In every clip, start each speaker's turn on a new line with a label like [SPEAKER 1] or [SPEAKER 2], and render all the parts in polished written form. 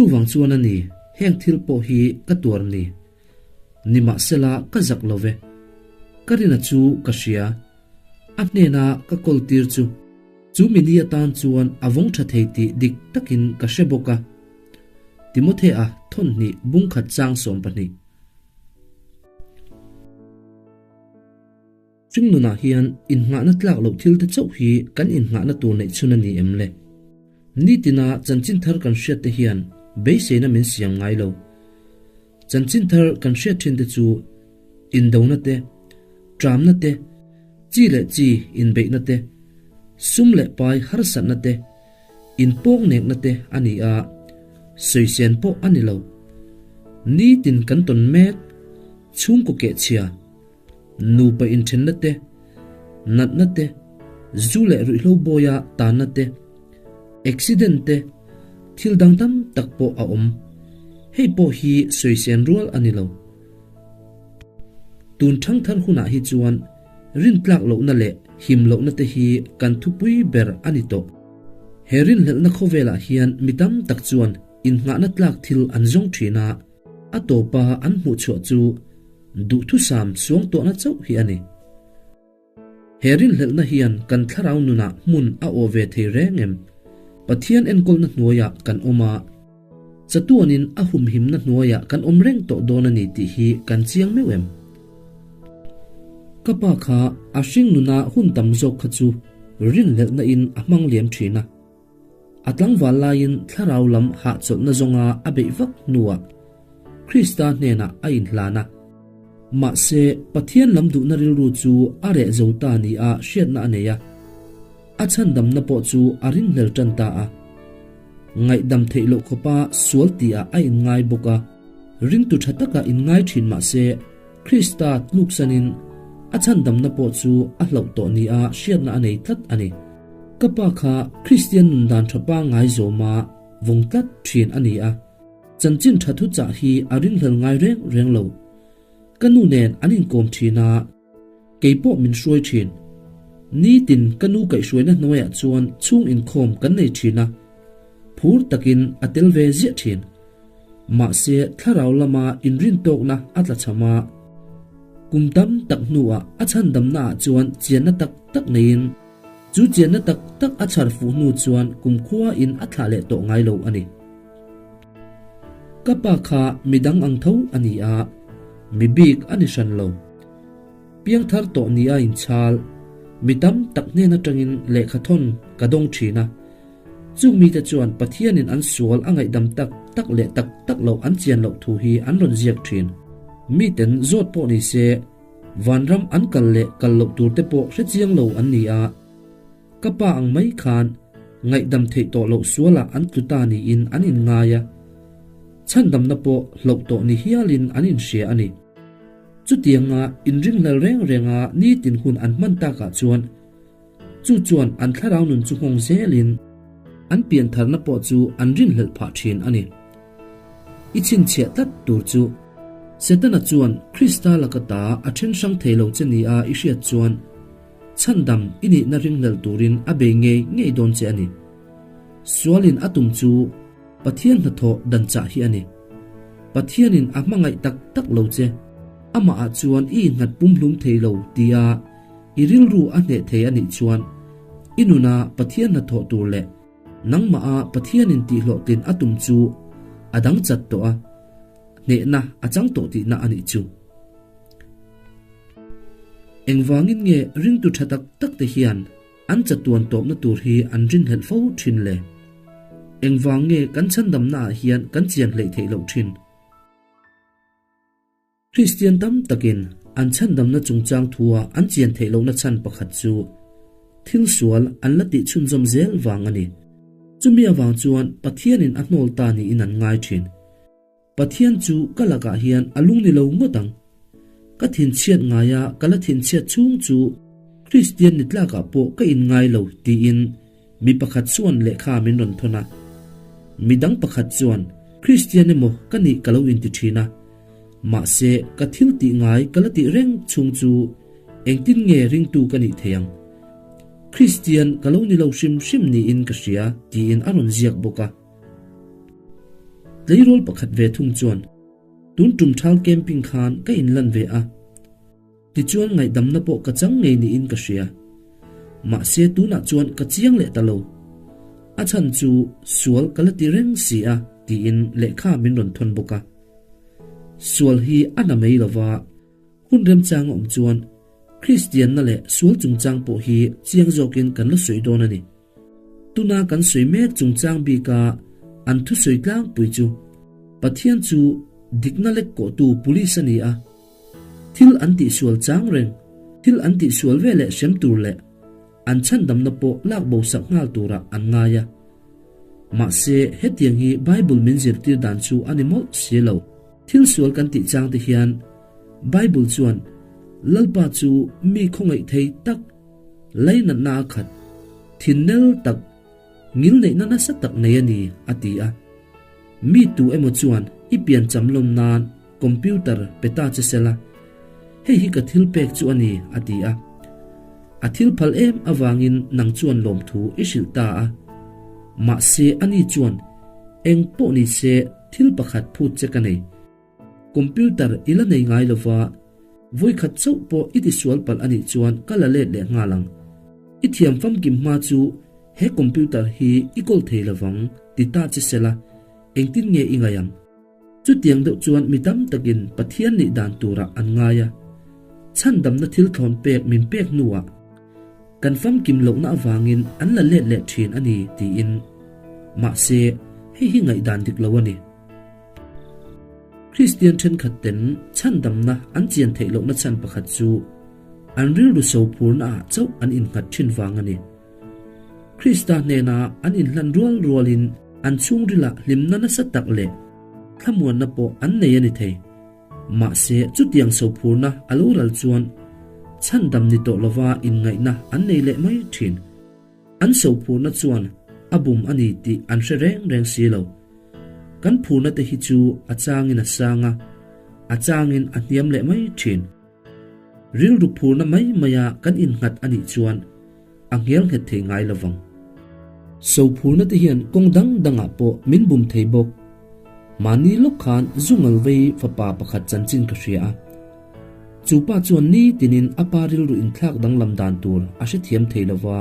[SPEAKER 1] Chuvang chuan a ni, heng thil pawh hi ka tuar ni. Nimahsela ka zak lo ve. Ka rina chu ka hria. A hnena ka kawl tir chu. Chu mi ni atan chuan a vawng tha thei tih dik takin ka hre bawk a. Timothea thawnhnih bungkhat chang 12. Chung nunah hian innghahna tlak loh thil te chauh hi kan innghahna tur neih chhun a ni em le? Nitina chanchin thar kan hriat te hian beiseina min siam ngai lo. Chanchin thar kan hriat thin te chu indona te, tramna te, chi leh chi inbeihna te, sum leh pai harsatna te, inpawknekna te a ni a, sawisên pawh a ni lo. Nitin kan tawn mek chhungkaw kehchhia. Nupa inthenna te, natna te, zu leh ruihhlo bawia tanna te, accident te, thil dang tam tak pawh a awm. Hei pawh hi sawisên rual a ni lo. Tun thangthar hunah hi chuan rintlak lohna leh him lohna te hi kan thupui ber a ni tawh. He rinhlelhna khawvelah hian mi tam tak chuan innghahna tlak thil an zawng thin a, A tawpa an hmuh chhuah chu duhthusam suang tawhna chauh hi a ni. He rinhlelhna hian kan thlarau nunah hmun a awh ve thei reng em? Pathian enkawlna hnuaiah kan awm a, chatuanin a humhimna hnuaiah kan awm reng tawh dawn a ni tih hi kan chiang meuh em? Ka pa kha a hring nuna hun tam zawk kha chu rinhlelhna in a hmang liam thin a. A tlangval laiin thlarau lam hahchawlhna zawnga a beih vak hnuah Krista hnenah a inhlan a. Mahse, Pathian lam duhna rilru chu a reh zo ta nia hriatna a nei a. A chhandamna pawh chu a ringhlel tan ta a. Ngaihdam theih loh khawpa sual tihah a inngai bawk a. Ringtu tha taka inngai thin mahse, Krista tluksanin a chhandamna pawh chu a hlauh tawh nia hriatna a nei tlat a ni. Ka pa kha Kristian nun dan tha pangngai zawma vawng tlat thin a ni a, chanchin tha thuchah hi a ringhlel ngai reng reng lo. Ka nu nen an inkawm thin a, kei pawh min hruai thin. Nitin ka nu kaihhruaina hnuaiah chuan chhung inkhawm kan nei thin a, phur takin a tel ve ziah thin. Mahse thlarau lama inrintawkna a tla cham a, kum tam tak hnuah a chhandamnaah chuan chianna tak tak neiin, Chu chianna tak tak a chhar fuh hnu chuan kumkhua in a thlah leh tawh ngai lo a ni. Ka pa kha midang ang tho a ni a, mi bik a ni hran lo. Piangthar tawh ni a inchhal, mi tam tak hnen atangin lehkhathawn ka dawng thin a. Chung mite chuan Pathianin an sual a ngaihdam tak tak leh tak tak loh an chian loh thu hi an rawn ziak thin. Miten zawt pawh ni se, Vanram an kal leh kal loh tur te pawh hre chiang lo an ni a, ka pa ang mai khan ngaihdam theih tawh loh sualah an tlu ta niin an inngai a, chhandamna pawh hloh tawh ni hialin an inhria a ni. Chutianga inringhlel reng renga nitin hun an hman takah chuan chu chuan an thlarau nun chu nghawng zelin an piantharna pawh chu an rinhlelh phah thin a ni. I chhinchhiah tlat tur chu Setana chuan Krista laka ta a then hrang thei lo che nia i hriat chuan chhandam i nihna ringhlel turin a bei ngei ngei dawn che a ni. Sualin a tum chu Pathian hnathawh dan chah hi a ni. Pathianin a hmangaih tak tak lo che, amahah chuan i innghat pumhlum thei lo tia i rilru a hneh thei a nih chuan i nuna Pathian hnathawh tur leh Nangmah a Pathianin tihhlawhtlin a tum chu a dang chat tawh a, hnehna a chang tawh tihna a nih chu. Engvangin nge ringtu tha tak tak te hian an chatuan tawpna tur hi an rinhlelh fo thin le? Engvang nge kan chhandamna ah hian kan chian hleih theih loh thin? Kristian tam takin an chhandamna chungchang thua an chian theih lohna chhan pakhat chu thil sual an la tih chhunzawm zel vang a ni. Chumi avang chuan Pathianin a hnawl ta niin an ngai thin. Pathian chu ka lakah hian a lung ni lo ngawt ang. Ka thinchhiat ngaia ka la thinchhiat chhung chu Kristian ni tlakah pawh ka inngai lo tiin Mi pakhat chuan lehkha min rawn thawn a, mi dang pakhat chuan Kristian emaw ka nih ka lo inti thin a, mahse ka thil tih ngai ka la tih reng chhung chu engtin nge ringtu ka nih thei ang? Kristian ka lo ni lo hrim hrim niin ka hria tiin a rawn ziak bawk a. Tleirawl pakhat ve thung chuan, Tun tum thal camping khan ka inlan ve a. Tichuan ngaihdamna pawh ka chang ngei niin ka hria. Mahse tunah chuan ka chiang leh ta lo. A chhan chu sual ka la ti reng si a tiin lehkha min rawn thawn bawk a. Sual hi a na mai lova, hun remchang a awm chuan Kristianna leh sual chungchang pawh hi chiang zawkin kan la sawi dawn a ni. Tuna kan sawi mek chungchang bika an thusawi tlangpui chu Pathian chu dikna lek kawhtu police a ni a, Thil an tihsual chang reng, thil an tihsual ve leh hrem tur leh an chhandamna pawh lak bo sak nghal turah an ngai a. Mahse, hetiang hi Bible min zirtir dan chu a ni mawlh si lo. Thil sual kan tih chang te hian Bible chuan Lalpa chu mi khawngaih thei tak, lainatna a khat, thinnel tak, ngilneihna nasa tak nei a ni a ti a. Mi tu emaw chuan i piancham lawm nan Computer pe ta che sela, hei hi ka thil pek chu a ni, a ti a. A thil phal em avangin nang chuan lawmthu i hrilh ta a. Mahse ani chuan, Eng pawh ni se thil pakhat phut che ka nei. Computer i la nei ngai lova, vawikhat chauh pawh i tisual palh a nih chuan ka la let leh nghal ang. I thiam famkim hma chu he computer hi i kawl thei lovang, ti ta che sela, engtin nge i ngaih ang? Chutiang deuh chuan mi tam takin Pathian nih dan turah an ngai a. Chhandamna thil thlawn pek min pek hnuah kan famkim lohna avangin an la let leh thin a ni tiin. Mahse, hei hi ngaihdan dik lo a ni. Kristian thenkhat ten chhandamna an chian theih lohna chhan pakhat chu an rilru so phurna ah chauh an innghat thin vang a ni. Krista hnena an inhlan rual rualin an chhungrilah hlimna nasa tak leh thlamuanna pawh an nei a ni thei. Mahse, chutiang sophurna a lo ral chuan chhandam ni tawh lova inngaihna an nei leh mai thin. An sophurna chuan a bum a ni tih an hre reng reng si lo. Kan phurna te hi chu a changin a sang a, a changin a hniam leh mai thin. Rilru phurna mai maia kan innghat a nih chuan a nghel nghet thei ngai lo vang. Sophurna te hian kawng dang dangah pawh min bum thei bawk. Mahni lawk khan Zungalvei fapa pakhat chanchin ka hria a. Chu pa chuan ni tinin a pa rilru inthlak danglam dan tur a hrethiam thei lo va.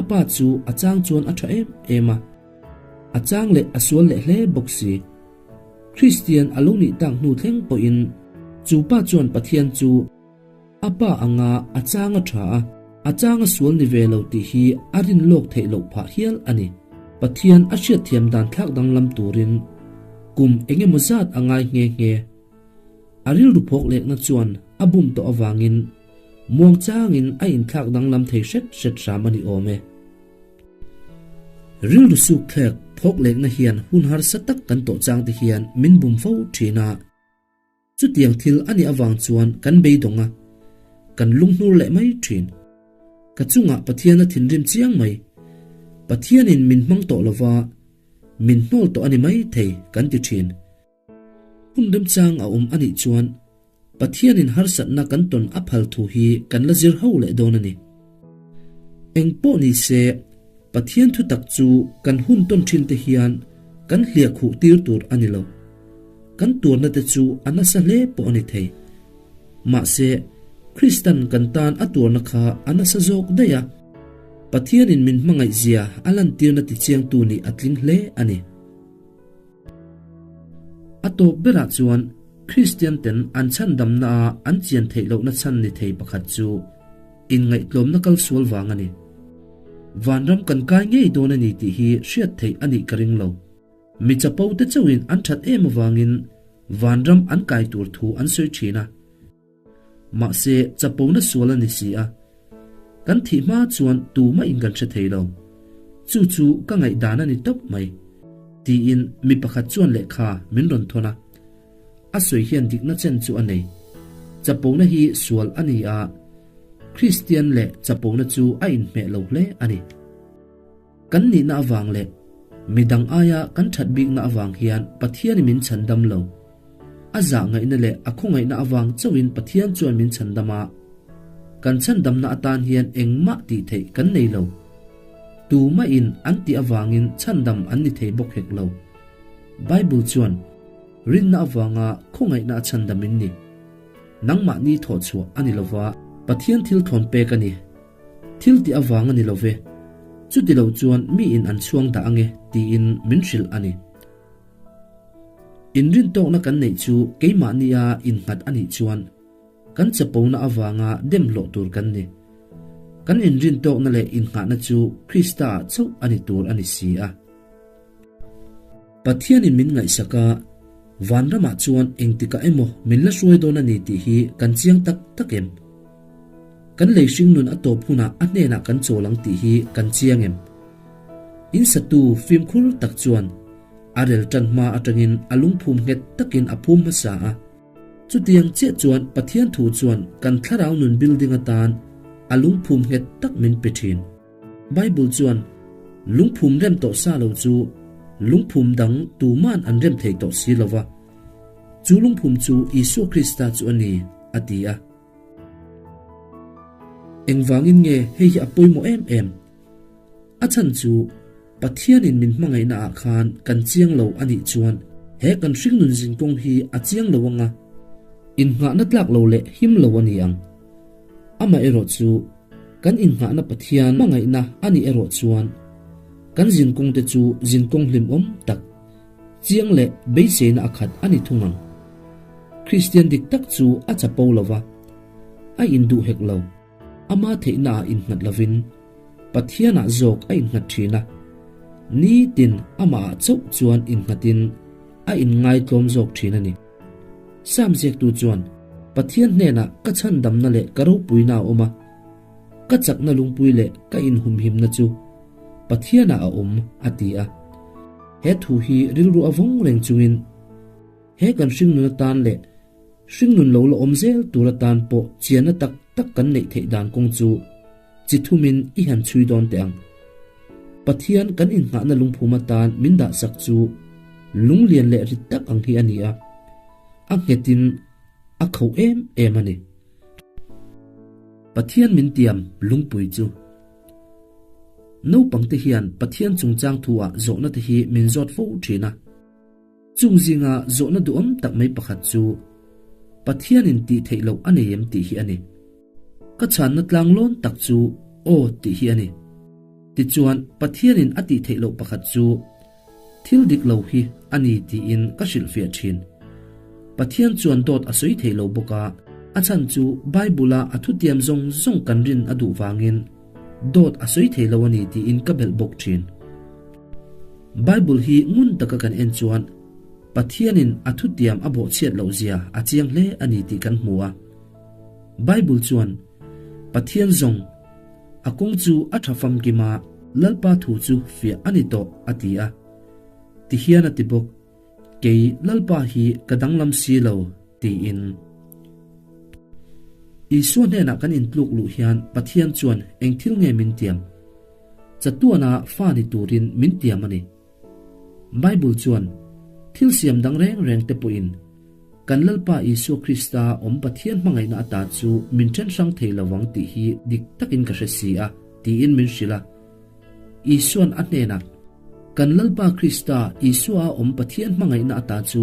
[SPEAKER 1] A pa chu a chang chuan a tha em em a. A chang leh a sual leh hle bawk si. Kristian a lo nih tak hnu thleng pawhin chu pa chuan Pathian chu a pa anga a chang a tha a, a chang a sual ni ve lo tih hi a rin lawk theih loh phah hial a ni. Pathian a hriatthiam dan thlak danglam turin kum eng emaw zat a ngai nghe nghe. A rilru phawk lekna chuan a bum tawh avangin muangchangin a inthlak danglam thei hret hret hram a ni awm e. Rilru suk thlek phawk lekna hian hun harsa tak kan tawh chang te hian min bum fo thin a. Chutiang thil a nih avang chuan kan beidawng a, kan lunghnur leh mai thin. Ka chungah Pathian a thinrim chiang mai. Pathianin min hmang tawh lova, min hnawl tawh a ni mai thei kan ti thin. Hun remchang a awm a nih chuan Pathianin harsatna kan tawn a phal thu hi kan la zir ho leh dawn a ni. Eng pawh ni se, Pathian thutak chu kan hun tawn thin te hian kan hliah khuh tir tur a ni lo. Kan tuarna te chu a nasa hle pawh a ni thei. Mahse, Kristan kan tan a tuarna kha a nasa zawk daih a, Pathianin min hmangaihzia a lantirna tichiangtu nih a tling hle a ni. A tawp berah chuan Kristian ten an chhandamna a an chian theih lohna chhan ni thei pakhat chu inngaihtlawmna kal sual vang a ni. Vanram kan kai ngei dawn a ni tih hi hriat theih a nih ka ring lo. Mi chapo te chauhin an that em avangin vanram an kai tur thu an sawi thin a. Mahse, chapona sual a ni si a, kan thih hma chuan tumah in kan hre thei lo. Chu chu ka ngaihdan a ni tawp mai, tiin mi pakhat chuan lehkha min rawn thawn a. A sawi hian dikna chen chu a nei. Chapona hi sual a ni a, Kristian leh chapona chu a inhmeh lo hle a ni. Kan nihna avang leh midang aia kan that bikna avang hian Pathian i min chhandam lo. A zah ngaihna leh a khawngaihna avang chauhin Pathian chuan min chhandam a. Kan chhandamna atan hian engmah tih theih kan nei lo. Tumahin an tih avangin chhandam an ni thei bawk hek lo. Bible chuan, Rinna avanga khawngaihna a chhandam in ni. Nangmahni thawhchhuah a ni lova, Pathian thil thawn pek a ni. Thil tih avang a ni lo ve. Chuti lo chuan miin an chhuang dah ange tiin min hrilh a ni. Inrintawkna kan neih chu keimahnia innghat a nih chuan kan chapona avanga dem hlawh tur kan ni. Kan inrintawkna leh innghahna chu Krista-ah chauh a ni tur a ni si a. Pathianin min ngaihsak a, vanramah chuan engtikah emaw min la hruai dawn a ni tih hi kan chiang tak tak em? Kan lei hringnun a tawp hunah a hnenah kan chawl ang tih hi kan chiang em? In satu fimkhur tak chuan a rel tan hma atangin a lungphum nghet takin a phum hmasa a. Chutiang chiah chuan Pathian thu chuan kan thlarau nun building atan a lungphum nghet tak min pe thin. Bible chuan, Lungphum rem tawh sa lo chu lungphum dang tuman an rem thei tawh si lo va, chu lungphum chu Isua Krista chu a ni, a ti a. Engvangin nge hei hi a pawimawh em em? A chhan chu Pathianin min hmangaihna ah khan kan chiang lo a nih chuan he kan hringnun zinkawng hi a chiang lo anga innghahna tlak lo leh him lo a ni ang. Amaherawh chu Kan innghahna Pathian hmangaihna a nih erawh chuan kan zinkawngte chu zinkawng hlimawm tak, chiang leh beiseina a khat a ni thung ang. Kristian dik tak chu a chapo lo va, a induh hek lo, ama theihnaah innghat lovin Pathianah zawk a innghat thin a, nitin amahah chauh chuan innghatin a inngaitlawm zawk thin a ni. Sam ziaktu chuan, Pathian hnenah ka chhandamna leh ka ropuina a awm a, ka chakna lungpui leh ka inhumhimna chu Pathianah a awm, a ti a. He thu hi rilru a vawng reng chungin he kan hringnun atan leh hringnun lo la awm zel tur atan pawh chianna tak tak kan neih theih dan kawng chu chi thumin i han chhui dawn teh ang. Pathian kan innghahna lungphum atan min dahsak chu lunglian leh rit tak ang hi a ni a, a nghetin a kho em em a ni. Pathian min tiam lungpui chu. Naupangte hian Pathian chungchang thu-ah zawhna te hi min zawt fo thin a. Chung zinga zawhna duhawm tak mai pakhat chu, Pathianin tih theih loh a nei em tih hi a ni. Ka chhanna tlang lawn tak chu aw tih hi a ni. Tichuan, Pathianin a tih theih loh pakhat chu thil dik lo hi a ni tiin ka hrilhfiah thin. Pathian chuan dawt a sawi thei lo bawk a, a chhan chu Bible-a a thutiam zawng zawng kan rin a duh vangin dawt a sawi thei lo a ni tiin ka belh bawk thin. Bible hi ngun taka kan en chuan Pathianin a thutiam a bawhchhiat loh zia a chiang hle a ni tih kan hmu a. Bible chuan, Pathian zawng, a kawng chu a tha famkim a, Lalpa thu chu fiah a ni tawh, a ti a. Tihian a ti bawk, Kei Lalpa hi ka danglam si lo, tiin. Isua hnenah kan intluk luh hian Pathian chuan eng thil nge min tiam? Chatuana fa ni turin min tiam a ni. Bible chuan thil siam dang reng reng te pawhin kan Lalpa Isua Krista awm Pathian hmangaihna ata chu min then hrang thei lo vang tih hi dik takin ka hre si a, tiin min hrilh a. Isua'n a hnenah, Kan Lalpa Krista Isua awm Pathian hmangaihna ata chu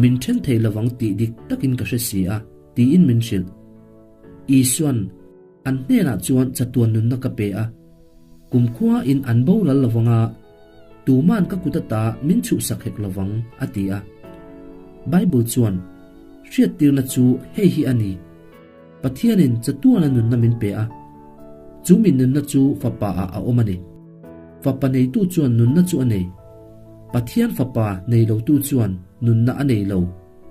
[SPEAKER 1] min then thei lo vang tih dik takin ka hre si a, tiin min hrilh. Isua'n an hnenah chuan chatuan nunna ka pe a, Kumkhuain an boral lo vang a, tuman ka kut ata min chhuhsak hek lo vang, a ti a. Bible chuan, Hriattirna chu hei hi a ni, Pathianin chatuana nunna min pe a, chu mi nunna chu Fapa-ah a awm a ni. Fapa neitu chuan nunna chu a nei, Pathian Fapa nei lotu chuan nunna a nei lo,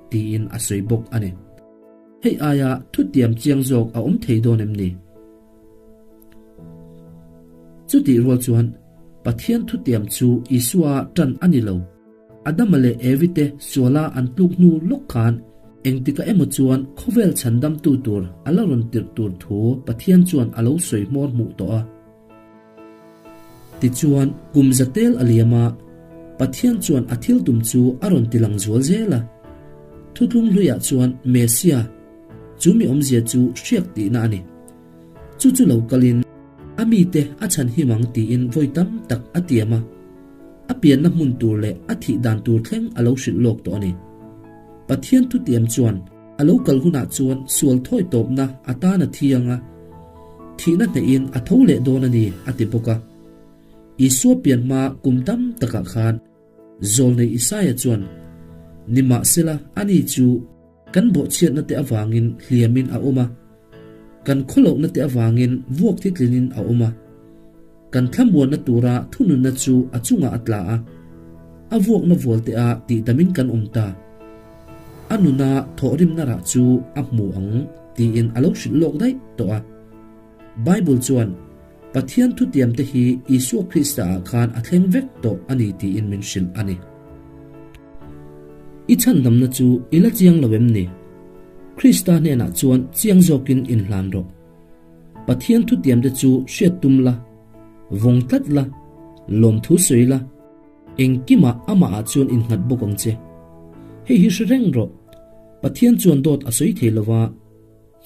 [SPEAKER 1] tiin a sawi bawk a ni. Hei aia thutiam chiang zawk a awm thei dawn em ni? Chutih rual chuan Pathian thutiam chu Isua tan a ni lo. Adama leh Evi te suala an tluk hnu lawk khan engtikah emaw chuan khawvel chhandamtu tur a la rawn tirh tur thu Pathian chuan a lo sawi hmawr hmuh tawh a. Tichuan, kum za tel a liam a, Pathian chuan a thil tum chu a rawn ti lang zual zel a. Thutlung hluiah chuan Messia, chu mi awmzia chu hriak tihna a ni. Chu chu lo kalin a mite a chhan him ang tiin vawi tam tak a tiam a. A pianna hmun tur leh a thih dan tur thleng a lo hrilh lawk tawh a ni. Pathian thutiam chuan a lo kal hunah chuan sual thawi tawpna a tan a thi ang a, thihna hnehin a tho leh dawn a ni a ti bawk a. Isua pian hma kum tam takah khan Zawlnei Isaia chuan, Nimahsela ani chu kan bawhchhiatna te avangin hliamin a awm a, kan khawlohna te avangin vuak thitlinin a awm a, kan thlamuanna tura thununna chu a chungah a tla a, a vuakna vualte ah tihdamin kan awm ta. A nuna thawhrimna rah chu a hmu ang tiin a lo hrilh lawk daih tawh a. Bible chuan Pathian thutiamte hi Isua Krista ah khan a thleng vek tawh a ni tiin min hrilh a ni. I chhandamna chu i la chiang lo em ni? Krista hnenah chuan chiang zawkin inhlan rawh. Pathian thutiamte chu hriat tum la, vawng tlat la, lawmthu sawi la, engkimah amahah chuan innghat bawk ang che. Hei hi hre reng rawh, Pathian chuan dawt a sawi thei lova,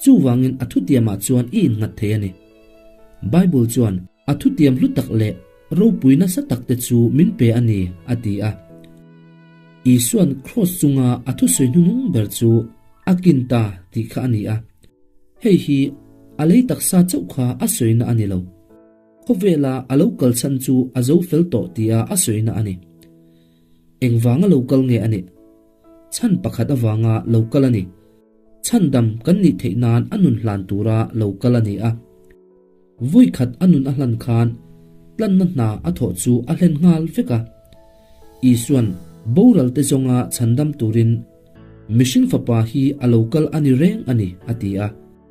[SPEAKER 1] Chuvangin a thutiamah chuan i innghat thei a ni. Bible chuan a thutiam hlu tak leh ropui nasa takte chu min pe a ni, a ti a. Isua'n kraws chunga a thusawi hnuhnung ber chu a kin ta tih kha a ni a. Hei hi a lei taksa chauh kha a sawina a ni lo. Khawvela a lo kal chhan chu a zo fel tawh tia a sawina a ni. Engvanga lo kal nge a nih? Chhan pakhat avanga lo kal a ni. Chhandam kan nih theih nan a nun hlan tura lo kal a ni a. Vawi khat a nun a hlan khan tlanna hna a thawh chu a hlen nghal vek a. Isua'n boral te zawnga chhandam turin mihring fapa hi a lo kal a ni reng a ni a ti a.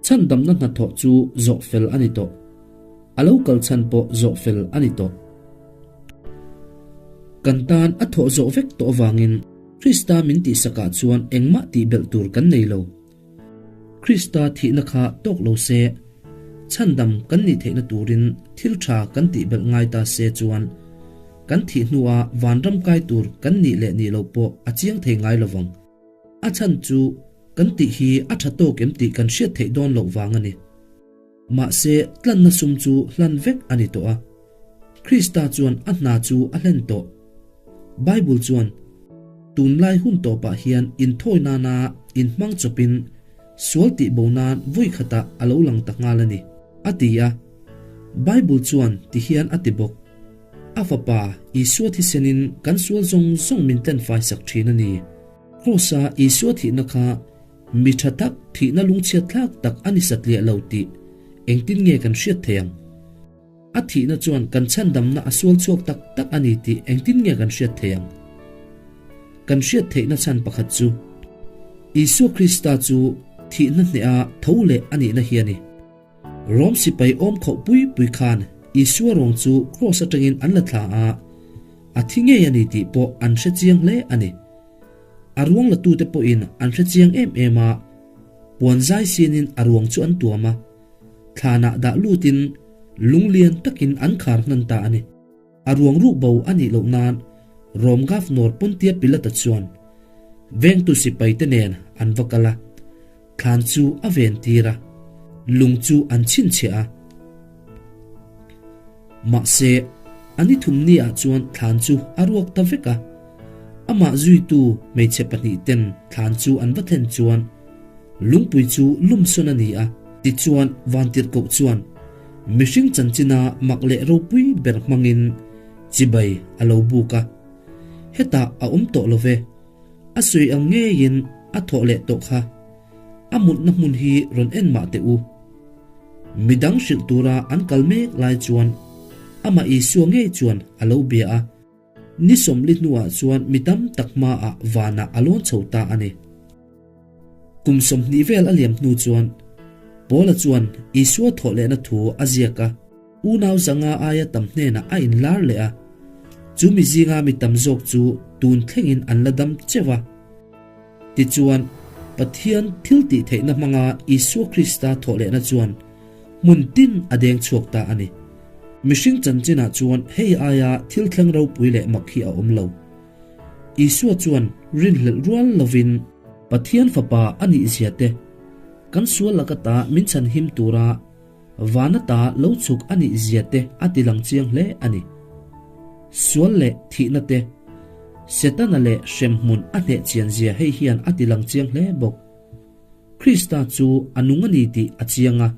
[SPEAKER 1] Chhandamna hnathawh chu zawh fel a ni tawh. A lo kal chhan pawh zawh fel a ni tawh. Kan tan a thawh zawh vek tawh avangin Krista min tihsakah chuan engmah tih belh tur kan nei lo. Krista thihna kha tawk lo se, chhandam kan nih theihna turin thil tha kan tih belh ngai ta se chuan kan thih hnua vanram kai tur kan nih leh nih loh pawh a chiang thei ngai lovang. A chhan chu kan tih hi a tha tawk em tih kan hriat theih dawn loh vang a ni. Mahse, tlanna sum chu hlan vek a ni tawh a. Krista chuan a hna chu a hlen tawh. Bible chuan, Tunlai hun tawpah hian inthawi nana inhmang chawpin sual tihbo nan vawi khatah a lo lang ta nghal a ni, a ti a. Bible chuan tihian a ti bawk, A Fapa, Isua thisenin kan sual zawng zawng min tlenfai sak thin a ni. Kraws-a Isua thihna kha Mi tha tak, thihna lungchhiat thlak tak a ni satliah lo tih engtin nge kan hriat thei ang? A thihna chuan kan chhandamna a sual chhuak tak tak a ni tih engtin nge kan hriat thei ang? Kan hriat theihna chhan pakhat chu Isua Krista chu thihna hneha tho leh a nihna hi a ni. Rom sipai awm khauh pui pui khan Isua ruang chu kraws atangin an la thla a, a thi ngei a ni tih pawh an hre chiang hle a ni. A ruang latute pawhin an hre chiang em em a, puan zai sinin a ruang chu an tuam a, thlanah dah lutin lunglian takin an khar hnan ta a ni. A ruang ruh bo a nih loh nan Rom Governor Pontia Pilata chuan vengtu sipaite nen an va kal a, thlan chu a ven tir a, lung chu an chhinchhiah a. Mahse, a ni thumni ah chuan thlan chu a ruak ta vek a. Amah zuitu hmeichhe pahnihten thlan chu an va thlen chuan lungpui chu lumsawn a ni a. Tichuan, Vantirhkoh chuan mihring chanchina mak leh ropui ber hmangin chibai a lo buk a. Hetah a awm tawh lo ve. A sawi ang ngeiin a thawh leh tawh kha. A mutna hmun hi rawn en mah teh u. Midang hrilh tura an kal mek lai chuan amah Isua ngei chuan a lo bia a, ni sawmli hnuah chuan mi tam tak hmaah vanah a lawn chho ta a ni. Kum 20 vel a liam hnu chuan Paula chuan Isua thawh lehna thu a ziak a, unau zanga aia tam hnenah a inlar leh a, chu mi zinga mi tam zawk chu tun thlengin an la dam cheuh a. Tichuan, Pathian thil tih theihna hmanga Isua Krista thawh lehna chuan hmun tin a deng chhuak ta a ni. Mihring chanchinah chuan hei aia thil thleng ropui leh mak hi a awm lo. Isua chuan rinhlelh rual lovin Pathian Fapa a nih zia te, kan sual laka ta min chhanhim tura vana ta lo chhuk a nih zia te a ti lang chiang hle a ni. Sual leh thihna te, Setana leh hremhmun a hneh chian zia hei hian a ti lang chiang hle bawk. Krista chu a nung a ni tih a chiang a.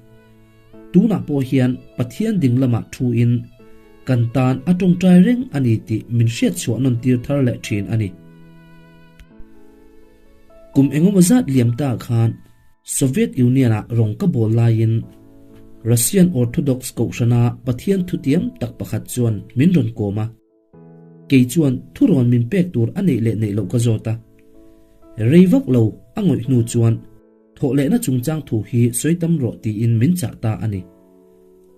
[SPEAKER 1] Tunah pawh hian Pathian ding lamah thuin kan tan a tawngtai reng a ni tih min hriat chhuah nawn tir thar leh thin a ni. Kum engemaw zat liam ta khan Soviet Union-ah rawng ka bawl laiin Russian Orthodox kohhrana Pathian thutiam tak pakhat chuan min rawn kawm a. Kei chuan thurawn min pek tur a neih leh neih loh ka zawt a. Rei vak lo a ngawih hnu chuan thawh lehna chungchang thu hi sawi tam rawh tiin min chah ta a ni.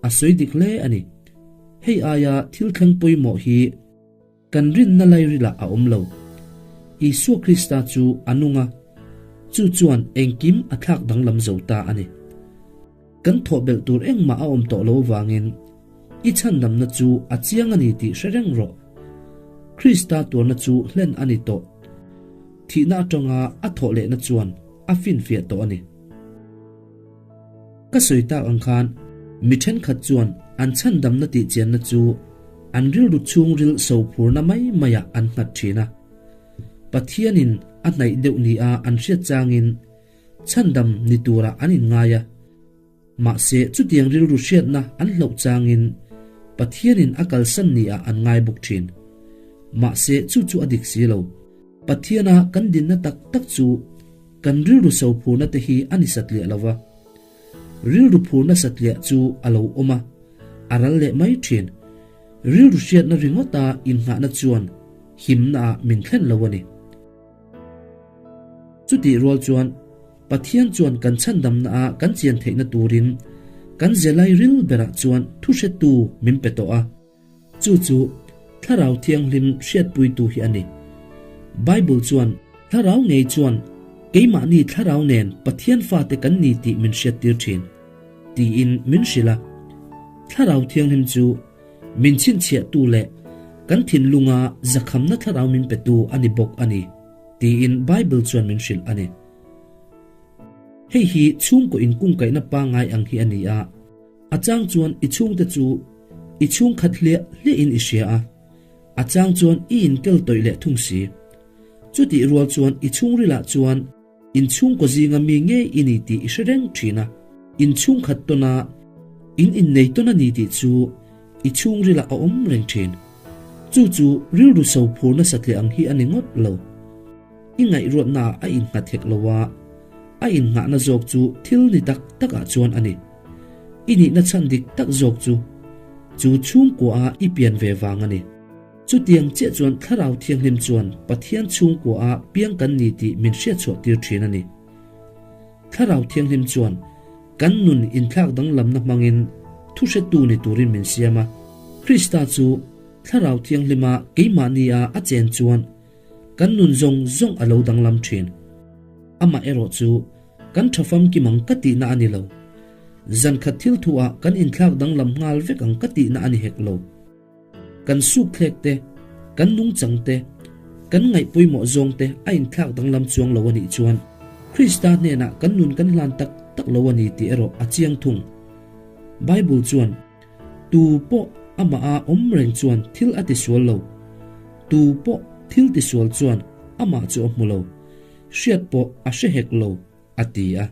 [SPEAKER 1] A sawi dik hle a ni. Hei aia thil thleng pawimawh hi kan rinna lairilah a awm lo. Isua Krista chu a nung a, chu chuan engkim a thlak danglam zo ta a ni. Kan thawh belh tur engmah a awm tawh lo avangin i chhandamna chu a chiang a ni tih hre reng rawh. Krista tuarna chu hlen a ni tawh. Thihna atanga a thawh lehna chuan a finfiah tawh a ni. Ka sawi tak ang khan mi thenkhat chuan an chhandamna tih chianna chu an rilru chhungril sophurna mai maiah an nghat thin a. Pathianin a hnaih deuh nia an hriat changin Chhandam ni turah an inngai a, mahse chutiang rilru hriatna an hloh changin Pathianin a kalsan niah an ngai bawk thin. Mahse chu chu a dik si lo. Pathiana kan dinna tak tak chu kan rilru sophurna te hi a ni satliah lo va. Rilru phurna satliah chu a lo awm a, a ral leh mai thin. Rilru hriatna ringawta innghahna chuan himnaah min thlen lo a ni. Chutih rual chuan Pathian chuan kan chhandamnaah kan chian theihna turin kan zelai ril berah chuan thuhretu min pe tawh a, chu chu Thlarau Thianghlim hriatpuitu hi a ni. Bible chuan Thlarau ngei chuan keimahni Thlarau nen Pathian fate kan ni tih min hriattir thin, tiin min hrilh a. Thlarau Thianghlim chu Min chhinchhiahtu leh kan thinlunga zakhamna thlarau min petu a ni bawk a ni, tiin Bible chuan min hrilh a ni. Hei hi chhungkaw inkungkaihna pangngai ang hi a ni a, a chang chuan i chhungte chu i chhungkhat hliah hliahin i hria a, a chang chuan i inkel tawih leh thung si. Chutih rual chuan i chhungrilah chuan In chhungkaw zinga mi ngei i ni tih i hre reng thin a, in chhungkhat tawn a, in innei tawn a ni tih chu i chhungrilah a awm reng thin. Chu chu rilru so phur nasa tle ang hi a ni ngawt lo. I ngaihruatnaah a innghat hek lo a, a innghahna zawk chu thil ni tak takah chuan a ni. I nihna chhan dik tak zawk chu chu chhungkuaah i pian ve vang a ni. Chutiang chiah chuan Thlarau Thianghlim chuan Pathian chhungkuaah piang kan ni tih min hriatchhuah tir thin a ni. Thlarau Thianghlim chuan kan nun inthlak danglamna hmangin thuhretu ni turin min siam a. Krista chu Thlarau Thianghlima keimahnia a chen chuan kan nun zawng zawng a lo danglam thin. Amah erawh chu kan tha famkim ang ka tihna a ni lo. Zankhat thil thuah kan inthlak danglam nghal vek ang ka tihna a ni hek lo. Kan sukthlek te, kan nungchang te, kan ngaih pawimawh zawng te a inthlak danglam chuang lo a nih chuan Krista hnenah kan nun kan hlan tak tak lo a ni tih erawh a chiang thung. Bible chuan, Tu pawh amaha awm reng chuan thil a tisual lo, tu pawh thil tisual chuan amah chu a hmu lo, hriat pawh a hre hek lo, a ti a.